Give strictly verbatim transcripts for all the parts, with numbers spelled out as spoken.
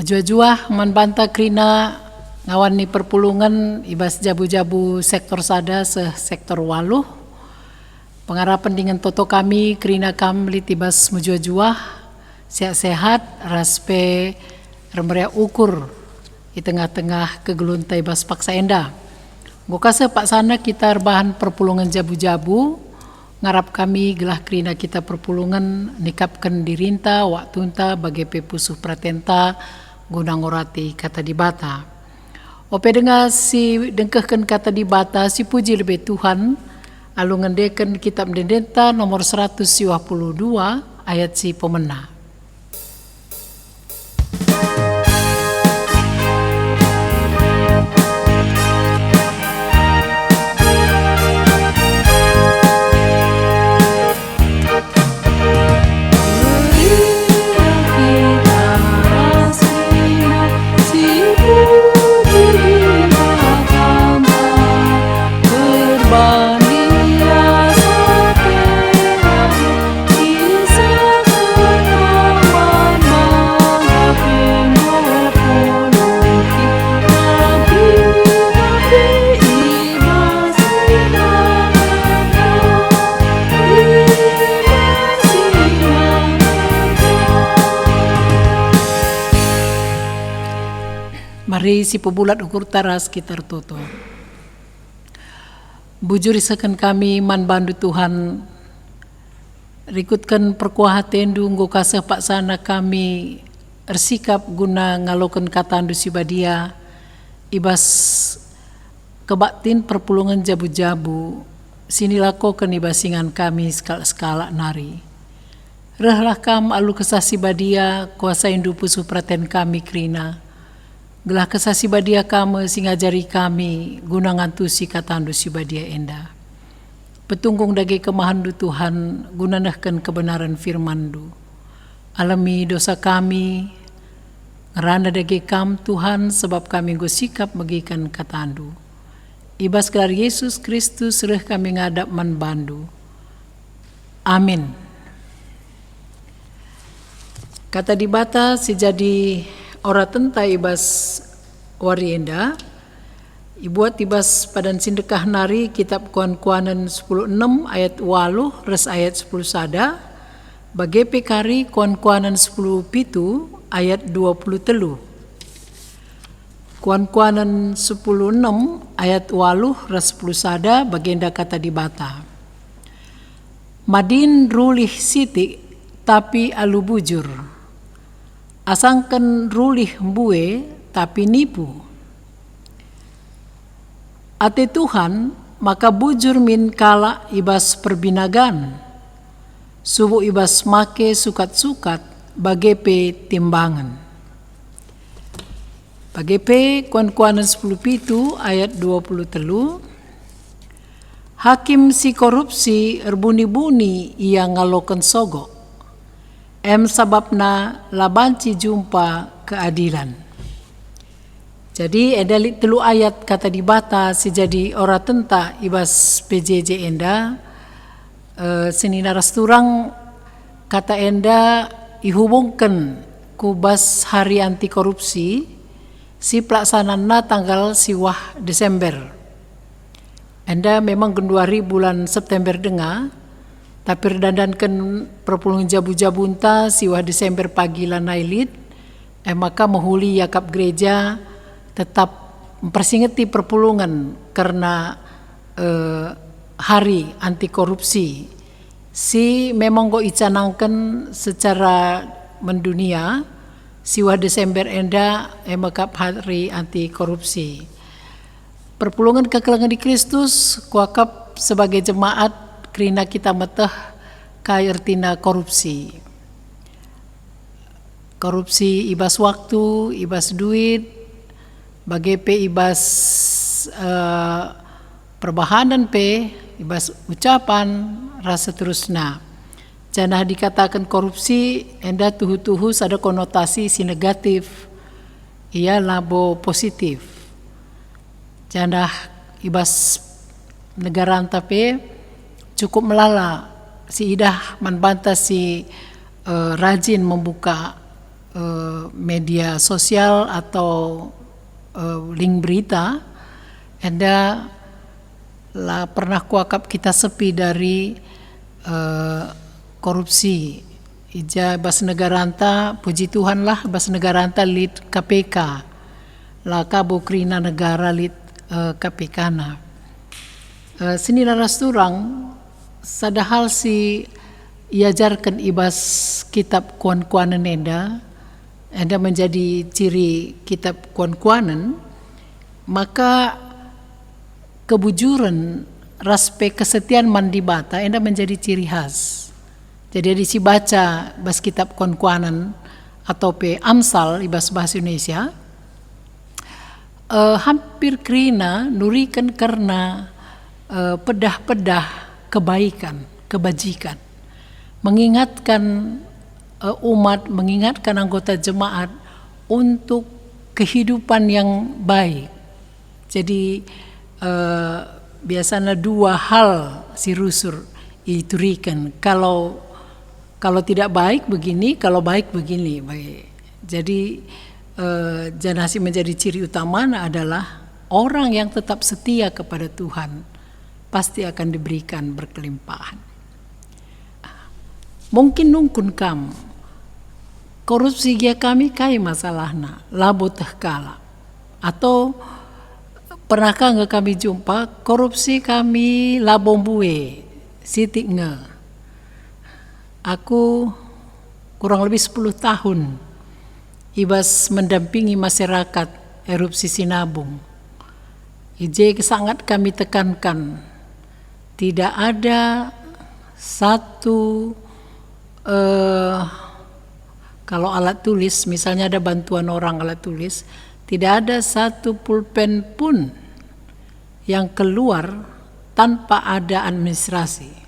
Juah-juah man banta kerina ngawan ni perpulungen i bas jabu-jabu sektor sada seh sektor waluh. Pengarapen dingen toto kami kerina kam lit i bas mejuah-juah, sehat-sehat, ras pe ermeriah ukur i tengah-tengah kegeluhenta i bas paksa enda. Enggo ka seh paksana kita erbahan perpulungen jabu-jabu, ngarap kami gelah kerina kita perpulungen nikapken dirinta, waktunta, bage pe pusuh peratenta guna ngorati Kata Dibata. Ope denga si dengkehken Kata Dibata, sipuji lebe Tuhan, alu ngendeken Kitab Ende-endenta nomor seratus siwah puluh dua ayat si pemena. Mari sipebulat ukurta ras kita ertoto. Bujur isehken kami man bandu Tuhan, rikutken perkuah atendu enggo ka seh paksana kami ersikap guna ngaloken katandu si badia i bas kebaktin perpulungen jabu-jabu si nilakoken i bas ingan kami sekalak-sekalak nari. Rehlah kam alu Kesah Si Badia, kuasaindu pusuh peraten kami kerina. Gelah Kesah Si Badia ka me si ngajari kami guna ngantusi katandu si badia enda. Petunggung dage kemahenndu Tuhan guna nehken kebenaren firmanndu. Alemi dosa kami, ngerana dage kam Tuhan, sebab kami enggo sikap megiken katandu. I bas gelar Yesus Kristus reh kami ngadap man bandu. Amin. Kata Dibata si jadi oratenta i bas wari enda, ibuat i bas padan si ndekah nari, Kitap Kuan-kuanen sepuluh enem ayat waluh ras ayat sepuluh sada, bage pe kari Kuan-kuanen sepuluh pitu ayat dua puluh telu. Kuan-kuanen sepuluh enem ayat waluh ras sepuluh sada, bagenda Kata Dibata. Madin rulih sitik, tapi alu bujur. Asangken rulih mbue, tapi nipu. Ate Tuhan maka bujur min kalak i bas perbinagan, subuk i bas make sukat-sukat, bage pe timbangen. Bage pe Kuan-kuanen sepuluh pitu ayat dua puluh telu, "Hakim si korupsi erbuni-buni ia ngaloken sogok, em sabapna la banci jumpa keadilan." Jadi, enda lit telu ayat Kata Dibata si jadi oratenta i bas P J J enda, eh, senina ras turang kata enda ihubungken ku bas Hari Anti Korupsi si pelaksananna tanggal siwah Desember. Enda memang genduari bulan September denga, tapi erdandanken perpulungen jabu-jabunta siwah Desember pagi lanai lit, e maka mehuli iakap gereja tetap mpersingeti perpulungen kerna, eh, hari anti korupsi si memang enggo icanangken secara mendunia siwah Desember enda, e maka hari anti korupsi. Perpulungen kekelengen di Kristus, kuakap sebagai jemaat kerina kita meteh kai ertina korupsi. Korupsi i bas waktu, i bas duit, bage pe i bas, eh, perbahanen pe, i bas ucapan, ras seterusna. Janah dikataken korupsi enda tuhu-tuhu sada konotasi si negatif, ia labo positif. Janah i bas negaranta pe cukup melala si idah man banta si, eh, rajin membuka, eh, media sosial atau, eh, link berita, enda la pernah kuakap kita sepi dari, eh, korupsi. I ja bas negaranta, puji Tuhanlah, bas negaranta lit K P K. La ka bo kerina negara lit, eh, K P K-na. Eh, senina ras turang, sada hal si iajarken i bas kitab Kuan-kuanen enda, enda menjadi ciri kitab Kuan-kuanen, maka kebujuren ras pe kesetian man Dibata enda menjadi ciri khas. Jadi, adi sibaca bas kitab Kuan-kuanen atau pe Amsal i bas bahasa Indonesia, eh, hampir kerina nuriken kerna, eh, pedah-pedah kebaikan, kebajikan. Mengingatkan, eh, umat, mengingatkan anggota jemaat untuk kehidupan yang baik. Jadi, eh, biasanya dua hal si rusur ituriken. Kalau, kalau tidak baik begini, kalau baik begini. Baik. Jadi, eh, janah si menjadi ciri utamana adalah orang yang tetap setia kepada Tuhan pasti akan diberikan berkelimpahan. Mungkin nungkun kam, "Korupsi gia kami kai masalahna, labo teh kalak?" Atau, "Pernah ka nge kami jumpa, korupsi kami labo mbue, sitik nge." Aku kurang lebih sepuluh tahun i bas mendampingi masyarakat erupsi Sinabung. I je sangat kami tekankan, tidak ada satu, eh, kalau alat tulis, misalnya ada bantuan orang alat tulis, tidak ada satu pulpen pun yang keluar tanpa ada administrasi.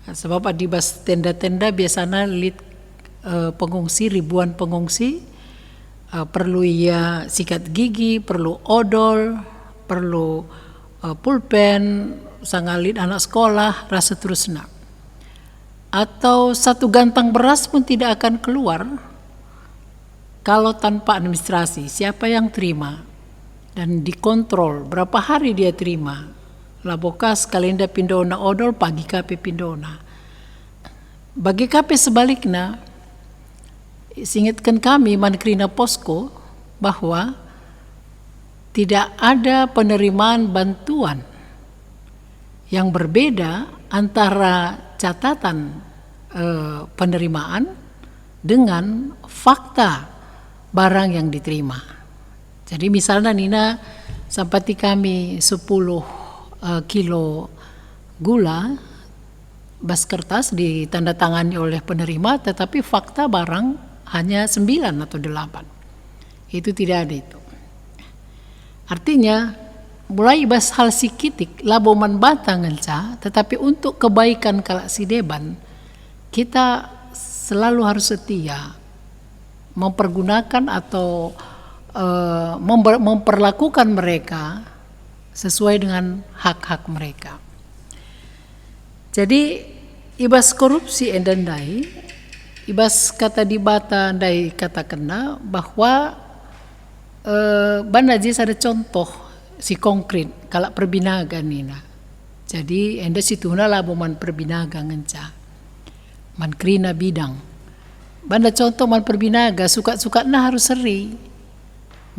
Sebab adi bas tenda-tenda biasana lit, eh, pengungsi, ribuan pengungsi, eh, perlu ia sikat gigi, perlu odol, perlu, eh, pulpen, sanga lit anak sekolah, ras seterusna. Atau satu gantang beras pun tidak akan keluar kalau tanpa administrasi, siapa yang terima dan dikontrol, berapa hari dia terima. Labo ka sekali enda pindona odol, pagi ka pe pindona. Bage ka pe sebalikna, singetken kami man kerina posko bahwa tidak ada penerimaan bantuan yang berbeda antara catatan, eh, penerimaan dengan fakta barang yang diterima. Jadi misalnya nina sampati kami sepuluh, eh, kilo gula bas kertas ditandatangani oleh penerima, tetapi fakta barang hanya sembilan atau delapan. Itu tidak ada itu. Artinya, mulai bas hal si kitik, labo man banta ngenca, tetapi untuk kebaikan kalak si deban, kita selalu harus setia mempergunakan atau, eh, member-, memperlakukan mereka sesuai dengan hak-hak mereka. Jadi, i bas korupsi enda ndai, i bas kata Dibata ndai katakenna bahwa, eh, bana je sada contoh si konkret, kalak perbinaga nina. Jadi, enda situhuna labo man perbinaga ngenca, man kerina bidang. Bana contoh man perbinaga, sukat-sukatna harus seri.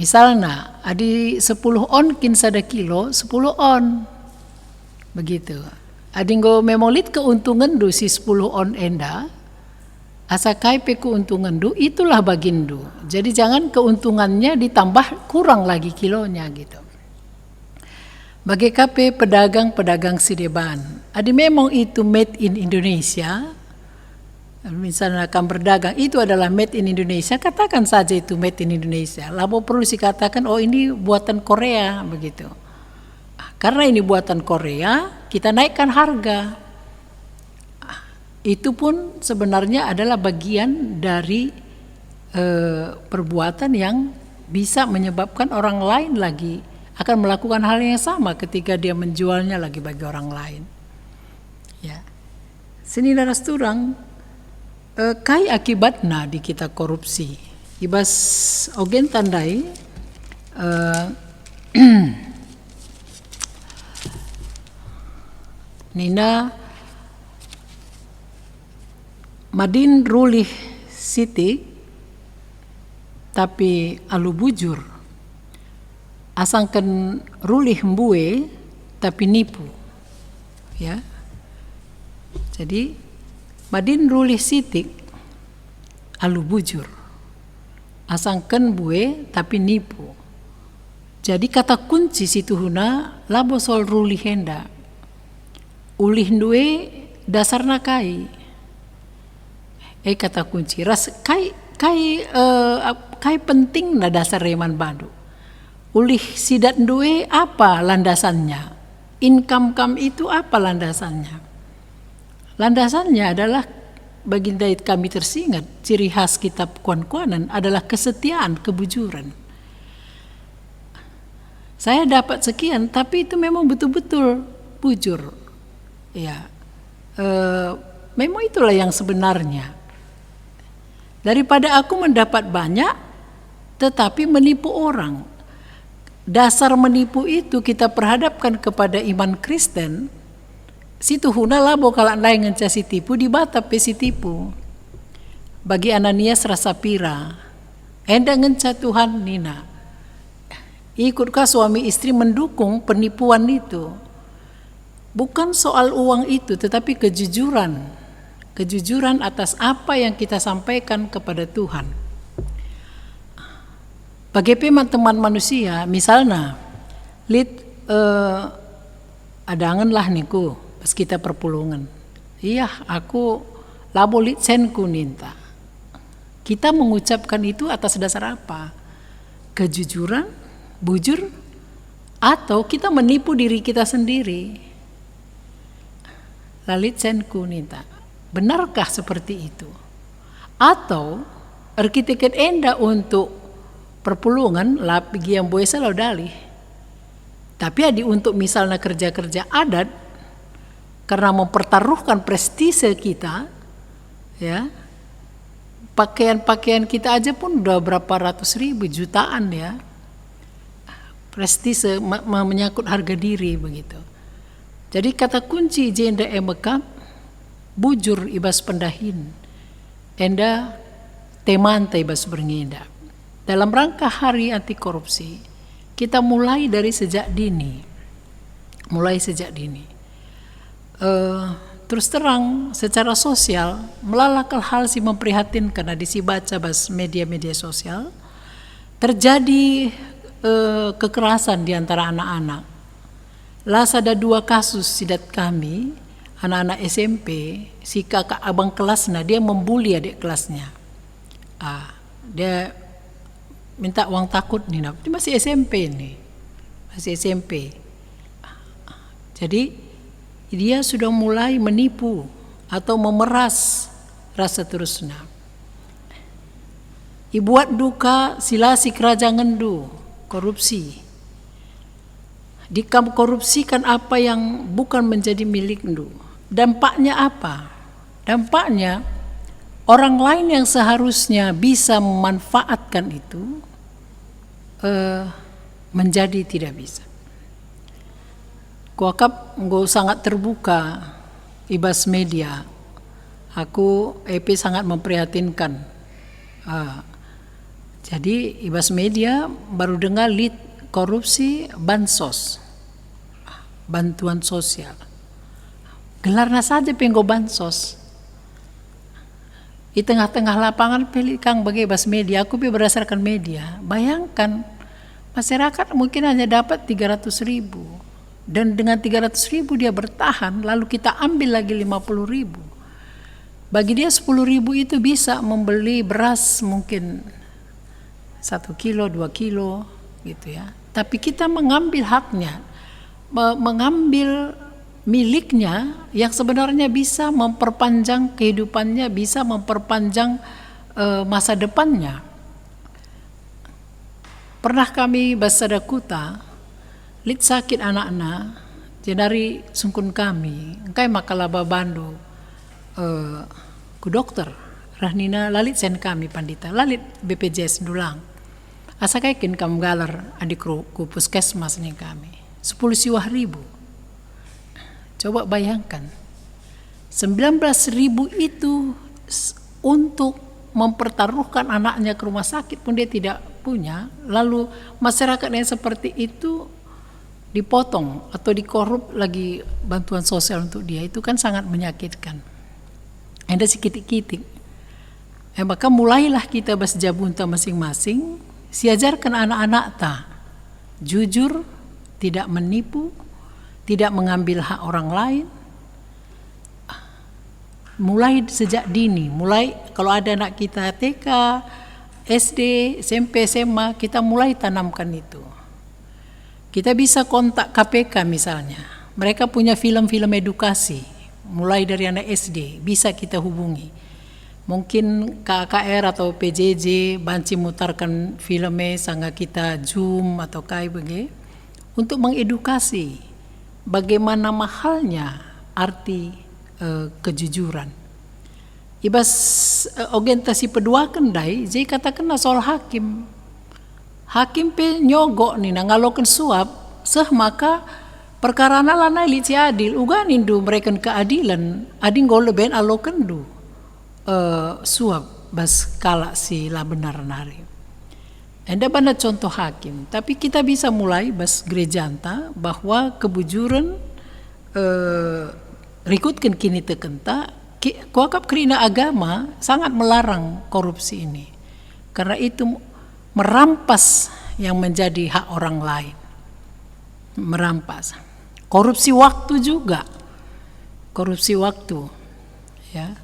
Misalna, adi sepuluh on kin sada kilo, sepuluh on. Begitu. Adi enggo memang lit keuntungenndu si sepuluh on enda, asa kai pe keuntungenndu, itulah baginndu. Jadi jangan keuntungannya ditambah kurang lagi kilonya gitu. Bage ka pe pedagang-pedagang si deban. Adi memang itu made in Indonesia, misalnya kam berdagang, itu adalah made in Indonesia, katakan saja itu made in Indonesia. Labo perlu sikatakan, "Oh, ini buatan Korea," begitu. Karena ini buatan Korea, kita naikkan harga. Itu pun sebenarnya adalah bagian dari, eh, perbuatan yang bisa menyebabkan orang lain lagi akan melakukan hal yang sama ketika dia menjualnya lagi bagi orang lain. Ya. Senina ras turang, Eh, kai akibatna di kita korupsi? I bas ogenta ndai, eh, nina, madin rulih sitik, tapi alu bujur. Asangken rulih mbue, tapi nipu. Ya. Jadi, madin rulih sitik, alu bujur. Asangken mbue, tapi nipu. Jadi, kata kunci situhuna labo soal rulih enda. Ulihndu e dasarna kai? E kata kunci, ras kai, kai, eh, ap-, kai pentingna dasar e man bandu? Ulih sidatndu e apa landasannya? Income kam itu apa landasannya? Landasannya adalah, bagi ndai kami tersinget, ciri khas kitab kuan-kuanen adalah kesetiaan, kebujuran. Saya dapat sekian, tapi itu memang betul-betul bujur. Ya. Eh, memang itulah yang sebenarnya. Daripada aku mendapat banyak, tetapi menipu orang. Dasar menipu itu kita perhadapkan kepada iman Kristen, situhuna labo kalak ndai ngenca sitipu, Dibata pe sitipu. Bagi Ananias ras Sapira, enda ngenca Tuhan nina, ikut ka suami istri mendukung penipuan itu. Bukan soal uang itu, tetapi kejujuran. Kejujuran atas apa yang kita sampaikan kepada Tuhan. Bage pe man teman manusia, misalna, lit, eh, adangenlah niku, pas kita perpulungen. Iyah, aku labo lit senku ninta. Kita mengucapkan itu atas dasar apa? Kejujuran, bujur, atau kita menipu diri kita sendiri? La lit senku ninta, benarkah seperti itu? Atau erkiteken enda untuk perpulungen, la gia mbue salo dalih. Tapi adi untuk misalna kerja-kerja adat, karena mempertaruhkan prestise kita, ya, pakaian-pakaian kita aja pun udah berapa ratus ribu, jutaan, ya. Prestise me-, me-, menyangkut harga diri begitu. Jadi kata kunci i jenda e mekap, bujur i bas pendahin, enda temanta i bas berngi enda. Dalam rangka hari anti korupsi, kita mulai dari sejak dini. Mulai sejak dini. Eh, terus terang, secara sosial, melala kal hal si memprihatinkan adi sibaca bas media-media sosial, terjadi, eh, kekerasan di antara anak-anak. La sada dua kasus sidat kami, anak-anak S M P, si kakak abang kelasna, dia membuli adik kelasnya. Ah, dia minta uang takut nih, nah, dia masih S M P nih. Masih S M P. Jadi, dia sudah mulai menipu atau memeras ras seterusna. Ibuatndu ka si la sikerajangenndu, korupsi. Dikam korupsikan apa yang bukan menjadi milikndu. Dampaknya apa? Dampaknya, orang lain yang seharusnya bisa memanfaatkan itu, eh, menjadi tidak bisa. Kuakap enggo sangat terbuka i bas media. Aku e pe sangat memprihatinkan. Ah, jadi i bas media baru denga lit korupsi bansos, bantuan sosial. Gelarna saja pe enggo bansos. I tengah-tengah lapangan pe lit kang bage bas media, aku pe berdasarkan media. Bayangkan, masyarakat mungkin hanya dapat tiga ratus ribu. Dan dengan tiga ratus ribu dia bertahan, lalu kita ambil lagi lima puluh ribu. Bagi dia sepuluh ribu itu bisa membeli beras mungkin satu kilo, dua kilo, gitu ya. Tapi kita mengambil haknya, me-, mengambil miliknya yang sebenarnya bisa memperpanjang kehidupannya, bisa memperpanjang, eh, masa depannya. Pernah kami bas sada kuta, lit sakit anakna, jenari sungkun kami, engkai maka la babandu, eh, ku dokter? Rah nina, "La lit sen kami, Pandita, la lit B P J S ndulang. Asa kai kin kam nggalar adik ku, ku puskesmas," nina kami. Sepuluh siwah ribu. Coba bayangkan, sembilan belas ribu itu s-, untuk mempertaruhkan anaknya ke rumah sakit pun dia tidak punya, lalu masyarakat yang seperti itu dipotong atau dikorup lagi bantuan sosial untuk dia, itu kan sangat menyakitkan. Enda sikitik-kitik. E maka mulailah kita bas jabunta masing-masing, siajarken anak-anakta jujur, tidak menipu, tidak mengambil hak orang lain. Mulai sejak dini, mulai kalau ada anak kita T K, S D, S M P, S M A, kita mulai tanamkan itu. Kita bisa kontak K P K misalnya. Mereka punya film-film edukasi, mulai dari anak S D, bisa kita hubungi. Mungkin K K R atau P J J banci mutarken film e sanga kita Zoom atau kai bage, untuk mengedukasi bagaimana mahalnya arti, eh, kejujuran. I bas, eh, ogenta si peduaken ndai, je ikatakenna soal hakim. Hakim pe nyogok nina ngaloken suap, seh maka perkarana lanai lit si adil, uga nindu mereken keadilen, adi enggo leben alokenndu, eh, suap bas kalak si la benar nari. Enda bana contoh hakim, tapi kita bisa mulai bas gerejanta bahwa kebujuren, eh, rikutken kinitekenta, ki-, kuakap kerina agama sangat melarang korupsi ini. Karena itu merampas yang menjadi hak orang lain. Merampas. Korupsi waktu juga. Korupsi waktu. Ya.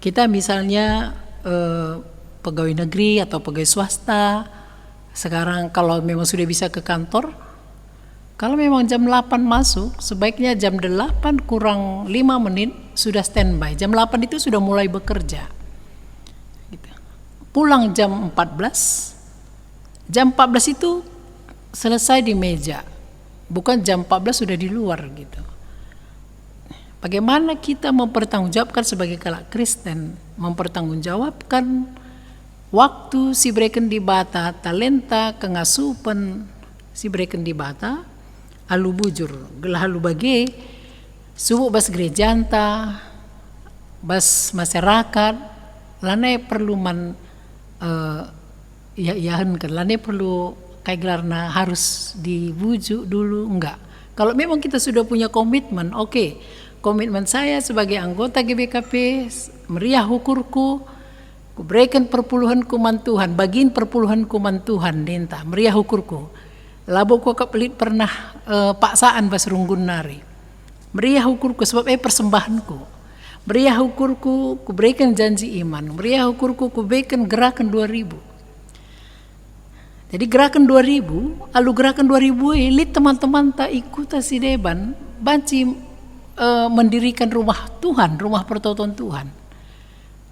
Kita misalnya, eh, pegawai negeri atau pegawai swasta, sekarang kalau memang sudah bisa ke kantor, kalau memang jam delapan masuk, sebaiknya jam delapan kurang lima menit sudah standby. Jam delapan itu sudah mulai bekerja. Gitu. Pulang jam empat belas, jam empat belas itu selesai di meja. Bukan jam empat belas sudah di luar gitu. Bagaimana kita mempertanggungjawabkan sebagai kalak Kristen, mempertanggungjawabkan waktu si bereken Dibata, talenta, kengasupen si bereken Dibata, alu bujur, gelah alu bage, subuk bas gerejanta, bas masyarakat, lanai perlu man, eh, ia-, iahenken, lanai perlu kai gelarna harus dibujuk dulu, enggak. Kalau memang kita sudah punya komitmen, oke, komitmen saya sebagai anggota G B K P, s-, meriah ukurku, kubereken perpuluhenku man Tuhan, bagin perpuluhenku man Tuhan, ninta, meriah ukurku. Labo kuakap lit pernah, eh, paksaan bas runggun nari. Meriah ukurku sebab e persembahenku. Meriah ukurku kubereken janji iman. Meriah ukurku kubereken gerakan dua ribu. Jadi gerakan dua ribu, alu gerakan dua ribu e, lit teman-temanta i kuta si deban, banci, eh, mendirikan rumah Tuhan, rumah pertoton Tuhan.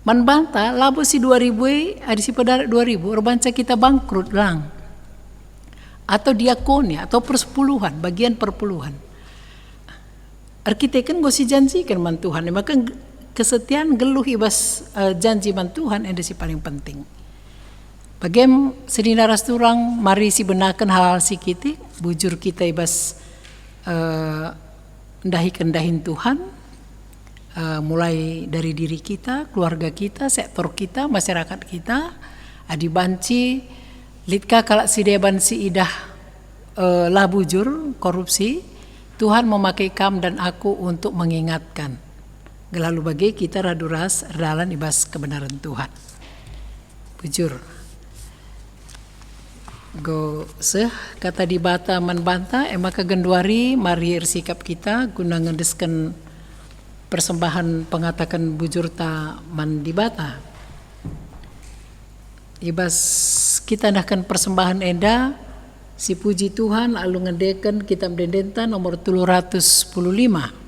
Man banta, labo si dua ribu e, adi si pedarat dua ribu, erbanca kita bangkrut lang. Atau diakoni, atau persepuluhan, bagian perpuluhan. Erkiteken enggo sijanjiken man Tuhan, e maka ngge-, kesetian nggeluh i bas, eh, janji man Tuhan enda si paling penting. Bagem senina ras turang, mari sibenaken hal-hal si kitik, bujur kita i bas, eh, ndahiken dahin Tuhan, eh, mulai dari diri kita, keluarga kita, sektor kita, masyarakat kita. Adi banci lit ka kalak si deban si idah, eh, la bujur, korupsi, Tuhan memakai kam dan aku untuk mengingatkan. Gelah alu bage kita radu ras erdalan i bas kebenaran Tuhan. Bujur. Enggo seh kata Dibata man banta, e maka genduari mari ersikap kita guna ngendesken persembahen pengataken bujurta man Dibata. I bas kita nehken persembahen enda, sipuji Tuhan alu ngendeken kitab ende-endenta nomor telu ratus sepuluh lima.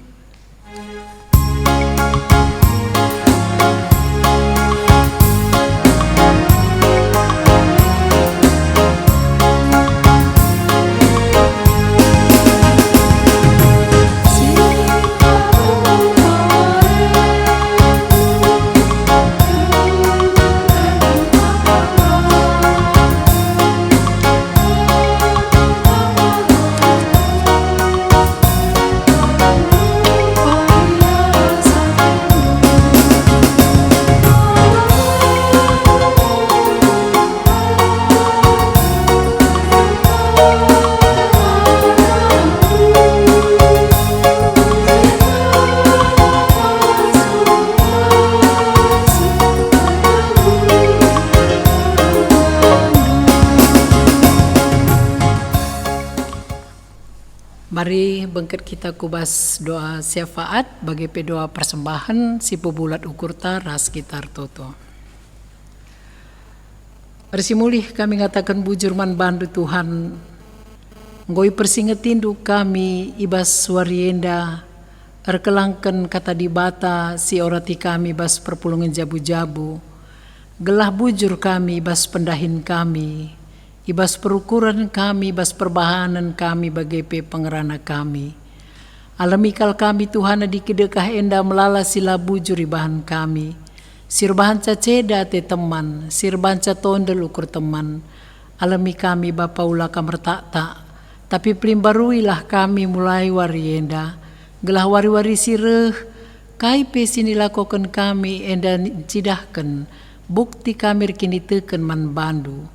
Mari bengket kita ku bas doa syafaat, bage pe doa persembahen si pebulat ukurta ras kita ertoto. Ersimulih kami ngataken bujur man bandu, Tuhan. Enggo ipersingetindu kami i bas wari enda, erkelangken Kata Dibata si orati kami bas perpulungen jabu-jabu, gelah bujur kami i bas pendahin kami, i bas perukuren kami, i bas perbahanen kami, bage pe pengerana kami. Alemi kal kami, Tuhan, adi kidekah enda melala si la bujur ibahan kami, si erbahanca ceda ate teman, si erbahanca tondel ukur teman. Alemi kami, Bapa, ula kam ertaktak, tapi pelimbaruilah kami mulai wari enda, gelah wari-wari si reh, kai pe si nilakoken kami enda ncidahken bukti kami erkiniteken man bandu.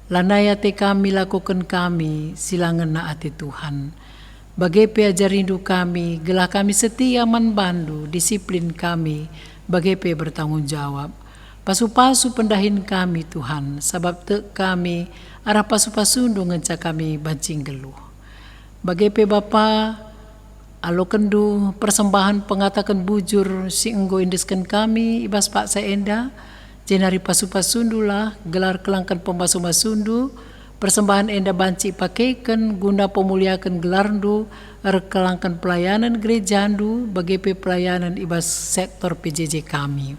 Lanai ate kami lakoken kami si la ngena ate Tuhan. Bage pe ajarindu kami, gelah kami setia man bandu, disiplin kami, bage pe bertanggung jawab. Pasu-pasu pendahin kami, Tuhan, sabap tek kami, arah pasu-pasundu ngenca kami banci nggeluh. Bage pe Bapa, alokenndu persembahen pengataken bujur si enggo iendesken kami i bas paksa enda, jenari pasu-pasundulah gelah erkelangken pemasu-masundu, persembahen enda banci ipakeken guna pemuliaken gelarndu, erkelangken pelayanen gerejandu, bage pe pelayanen i bas sektor P J J kami.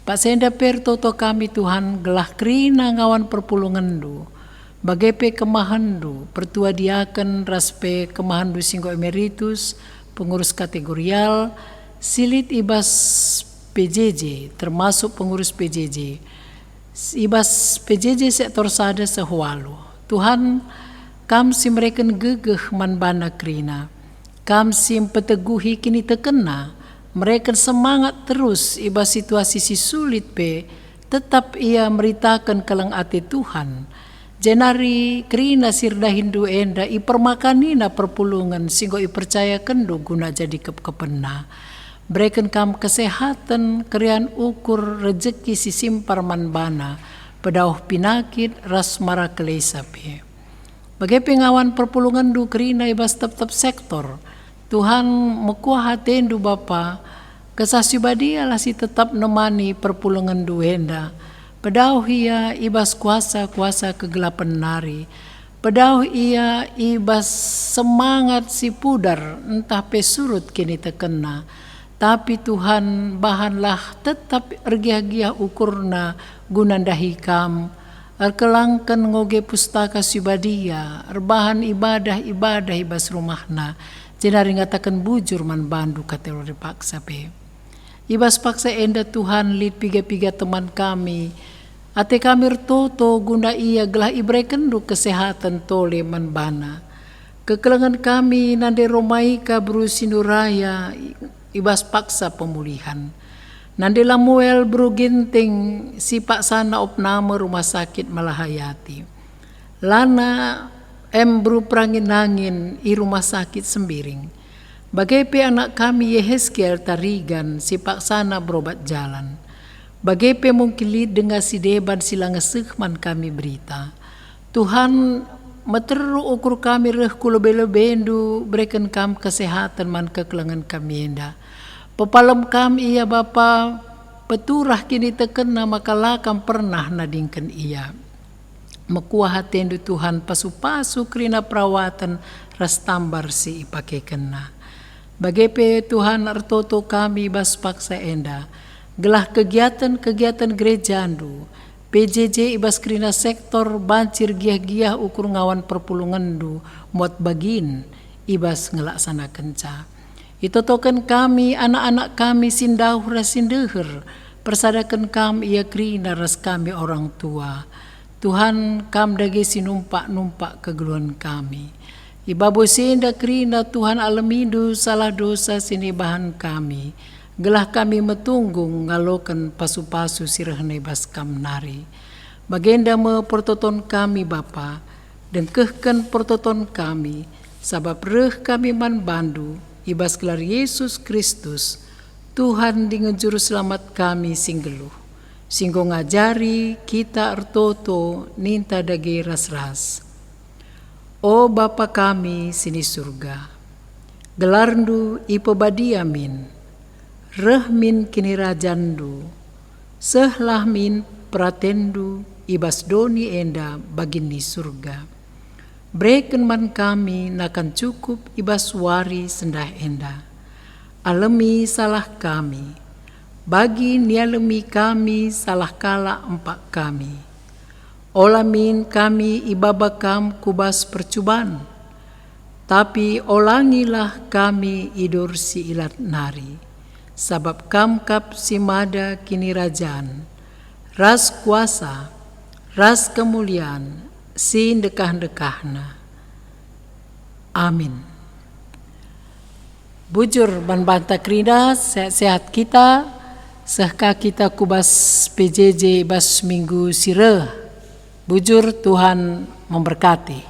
Paksa enda pe ertoto kami, Tuhan, gelah kerina ngawan perpulungenndu, bage pe kemahenndu, pertua diaken ras pe kemahenndu si enggo emeritus, pengurus kategorial, si lit i bas P J J, termasuk pengurus P J J, i bas P J J sektor sada seh waluh. Tuhan, Kam si mereken gegeh man bana kerina. Kam si mpeteguhi kinitekenna, mereken semangat terus i bas situasi si sulit pe, tetap ia meritaken keleng ate Tuhan. Jenari kerina si erdahinndu enda ipermakanina perpulungen si enggo ipercayakenndu guna jadi kepkepenna. Bereken Kam kesehaten, keriahen ukur, rejeki si simpar man bana, pedauh pinakit ras mara kelesa pe. Bage pe ngawan perpulungenndu kerina i bas tep-tep sektor. Tuhan, mekuah atendu Bapa, Kesah Si Badialah si tetap nemani perpulungenndu enda. Pedauh ia i bas kuasa-kuasa kegelapen nari. Pedauh ia i bas semangat si pudar ntah pe surut kinitekenna. Tapi Tuhan, bahanlah tetap ergiah-giah ukurna guna ndahi Kam. Erkelangken ngoge Pustaka Si Badia, erbahan ibadah-ibadah i bas rumahna, jenari ngataken bujur man bandu kategori paksa pe. I bas paksa enda Tuhan lit piga-piga teman kami, ate kami ertoto guna ia gelah iberekenndu kesehaten tole man bana. Kekelengen kami nande Romaika beru si nuraya i bas paksa pemulihan. Nande Lamuel beru Ginting si paksana opname rumah sakit Malahayati. Lana em beru Perangin-angin i rumah sakit Sembiring. Bage pe anak kami Yehezkiel Tarigan si paksana berobat jalan. Bage pe mungkin lit denga si deban si la ngeseh man kami berita. Tuhan, meteruk ukur kami reh ku lebe-lebendu, bereken Kam kesehaten man kekelengen kami enda. Pepalem Kam ia Bapa, peturah kinitekenna maka la Kam pernah nadingken ia. Mekuah atendu Tuhan, pasu-pasu kerina perawaten ras tambar si ipakekenna. Bage pe Tuhan, ertoto kami bas paksa enda, gelah kegiaten-kegiaten gerejandu, P J J i bas kerina sektor banci ergiah-giah ukur ngawan perpulungenndu muat bagin i bas ngelaksanakenca. Itotoken kami anak-anak kami si ndauh ras si ndeher, persadaken Kam ia kerina ras kami orang tua. Tuhan, Kam dage si numpak-numpak kegeluhen kami. I babo si enda kerina Tuhan alemindu salah dosa si nibahan kami, gelah kami metunggung ngaloken pasu-pasu si rehna i bas Kam nari. Bagenda me pertoton kami, Bapa, dengkehken pertoton kami, sabap reh kami man bandu i bas gelar Yesus Kristus, Tuhan dingen Juru Selamat kami si nggeluh, si enggo ngajari kita ertoto ninta dage ras-ras. O Bapa kami si ni Surga, gelarNdu ipebadia min, reh min kinirajanNdu, sehlah min peratenNdu i bas doni enda bagi ni Surga. Bereken man kami nakan cukup i bas wari sendah enda. Alemi salah kami, bagi nialemi kami salah kalak empak kami. Ola min kami ibaba Kam ku bas percuban, tapi olangilah kami i dur si ilat nari, sabap Kam kap si mada kinirajan, ras kuasa, ras kemulian si ndekah-ndekahna. Amin. Bujur man banta kerina, sehat-sehat kita, seh ka kita ku bas P J J bas minggu si reh. Bujur, Tuhan memberkati.